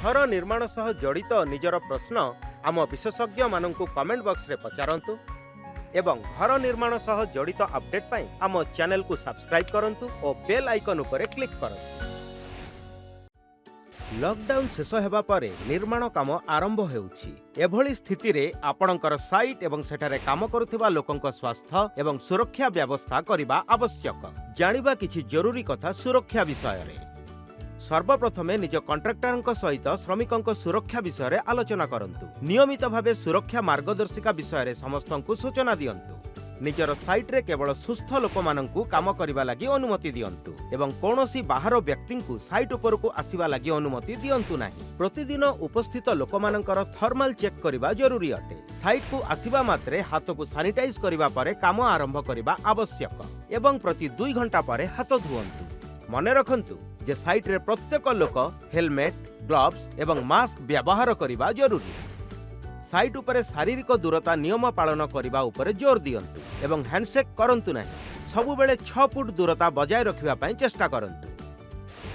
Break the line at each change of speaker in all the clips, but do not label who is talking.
ଘର ନିର୍ମାଣ ସହ ଜଡ଼ିତ ନିଜର ପ୍ରଶ୍ନ ଆମ ବିଶେଷଜ୍ଞମାନଙ୍କୁ କମେଣ୍ଟ ବକ୍ସରେ ପଚାରନ୍ତୁ ଏବଂ ଘର ନିର୍ମାଣ ସହ ଜଡ଼ିତ ଅପଡେଟ୍ ପାଇଁ ଆମ ଚ୍ୟାନେଲକୁ ସବସ୍କ୍ରାଇବ୍ କରନ୍ତୁ ଓ ବେଲ୍ ଆଇକନ୍ ଉପରେ କ୍ଲିକ୍ କରନ୍ତୁ। ଲକଡାଉନ ଶେଷ ହେବା ପରେ ନିର୍ମାଣ କାମ ଆରମ୍ଭ ହେଉଛି। ଏଭଳି ସ୍ଥିତିରେ ଆପଣଙ୍କର ସାଇଟ୍ ଏବଂ ସେଠାରେ କାମ କରୁଥିବା ଲୋକଙ୍କ ସ୍ୱାସ୍ଥ୍ୟ ଏବଂ ସୁରକ୍ଷା ବ୍ୟବସ୍ଥା କରିବା ଆବଶ୍ୟକ। ଜାଣିବା କିଛି ଜରୁରୀ କଥା ସୁରକ୍ଷା ବିଷୟରେ। ସର୍ବପ୍ରଥମେ ନିଜ କଣ୍ଟ୍ରାକ୍ଟରଙ୍କ ସହିତ ଶ୍ରମିକଙ୍କ ସୁରକ୍ଷା ବିଷୟରେ ଆଲୋଚନା କରନ୍ତୁ। ନିୟମିତ ଭାବେ ସୁରକ୍ଷା ମାର୍ଗଦର୍ଶିକା ବିଷୟରେ ସମସ୍ତଙ୍କୁ ସୂଚନା ଦିଅନ୍ତୁ। ନିଜର ସାଇଟ୍ରେ କେବଳ ସୁସ୍ଥ ଲୋକମାନଙ୍କୁ କାମ କରିବା ଲାଗି ଅନୁମତି ଦିଅନ୍ତୁ ଏବଂ କୌଣସି ବାହାର ବ୍ୟକ୍ତିଙ୍କୁ ସାଇଟ୍ ଉପରକୁ ଆସିବା ଲାଗି ଅନୁମତି ଦିଅନ୍ତୁ ନାହିଁ। ପ୍ରତିଦିନ ଉପସ୍ଥିତ ଲୋକମାନଙ୍କର ଥର୍ମାଲ ଚେକ୍ କରିବା ଜରୁରୀ ଅଟେ। ସାଇଟ୍କୁ ଆସିବା ମାତ୍ରେ ହାତକୁ ସାନିଟାଇଜ କରିବା ପରେ କାମ ଆରମ୍ଭ କରିବା ଆବଶ୍ୟକ ଏବଂ ପ୍ରତି 2 ଘଣ୍ଟା ପରେ ହାତ ଧୁଅନ୍ତୁ। ମନେ ରଖନ୍ତୁ ଯେ ସାଇଟ୍ରେ ପ୍ରତ୍ୟେକ ଲୋକ ହେଲମେଟ୍, ଗ୍ଲୋଭ୍ସ ଏବଂ ମାସ୍କ ବ୍ୟବହାର କରିବା ଜରୁରୀ। ସାଇଟ୍ ଉପରେ ଶାରୀରିକ ଦୂରତା ନିୟମ ପାଳନ କରିବା ଉପରେ ଜୋର ଦିଅନ୍ତୁ ଏବଂ ହ୍ୟାଣ୍ଡସେକ୍ କରନ୍ତୁ ନାହିଁ। ସବୁବେଳେ 6 ଫୁଟ ଦୂରତା ବଜାୟ ରଖିବା ପାଇଁ ଚେଷ୍ଟା କରନ୍ତୁ।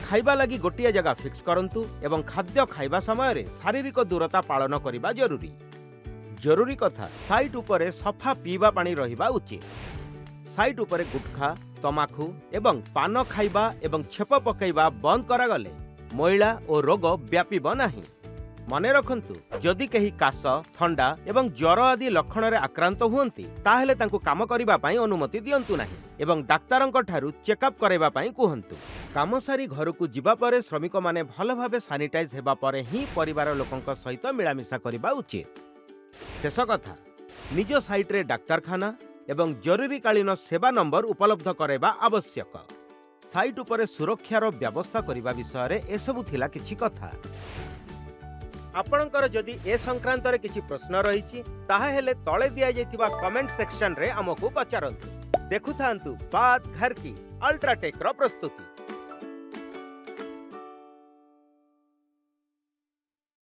ଖାଇବା ଲାଗି ଗୋଟିଏ ଜାଗା ଫିକ୍ସ କରନ୍ତୁ ଏବଂ ଖାଦ୍ୟ ଖାଇବା ସମୟରେ ଶାରୀରିକ ଦୂରତା ପାଳନ କରିବା ଜରୁରୀ। ଜରୁରୀ କଥା, ସାଇଟ୍ ଉପରେ ସଫା ପିଇବା ପାଣି ରହିବା ଉଚିତ। ସାଇଟ୍ ଉପରେ ଗୁଟଖା, ତମାଖୁ ଏବଂ ପାନ ଖାଇବା ଏବଂ ଛେପ ପକାଇବା ବନ୍ଦ କରାଗଲେ ମଇଳା ଓ ରୋଗ ବ୍ୟାପିବ ନାହିଁ। ମନେ ରଖନ୍ତୁ, ଯଦି କେହି କାଶ, ଥଣ୍ଡା ଏବଂ ଜ୍ୱର ଆଦି ଲକ୍ଷଣରେ ଆକ୍ରାନ୍ତ ହୁଅନ୍ତି, ତାହେଲେ ତାଙ୍କୁ କାମ କରିବା ପାଇଁ ଅନୁମତି ଦିଅନ୍ତୁ ନାହିଁ ଏବଂ ଡାକ୍ତରଙ୍କ ଠାରୁ ଚେକଅପ୍ କରାଇବା ପାଇଁ କୁହନ୍ତୁ। କାମ ସାରି ଘରକୁ ଯିବା ପରେ ଶ୍ରମିକମାନେ ଭଲ ଭାବେ ସାନିଟାଇଜ ହେବା ପରେ ହିଁ ପରିବାର ଲୋକଙ୍କ ସହିତ ମିଳାମିଶା କରିବା ଉଚିତ। ଶେଷ କଥା, ନିଜ ସାଇଟ୍ରେ ଡାକ୍ତରଖାନା ଏବଂ ଜରୁରୀକାଳୀନ ସେବା ନମ୍ବର ଉପଲବ୍ଧ କରାଇବା ଆବଶ୍ୟକ। ସାଇଟ୍ ଉପରେ ସୁରକ୍ଷାର ବ୍ୟବସ୍ଥା କରିବା ବିଷୟରେ ଏସବୁ ଥିଲା କିଛି କଥା। ଆପଣଙ୍କର ଯଦି ଏ ସଂକ୍ରାନ୍ତରେ କିଛି ପ୍ରଶ୍ନ ରହିଛି, ତାହାହେଲେ ତଳେ ଦିଆଯାଇଥିବା କମେଣ୍ଟ ସେକ୍ସନରେ ଆମକୁ ପଚାରନ୍ତୁ। ଦେଖୁଥାନ୍ତୁ ବାତ୍ ଘର କି, ଅଲ୍ଟ୍ରାଟେକ୍ର ପ୍ରସ୍ତୁତି।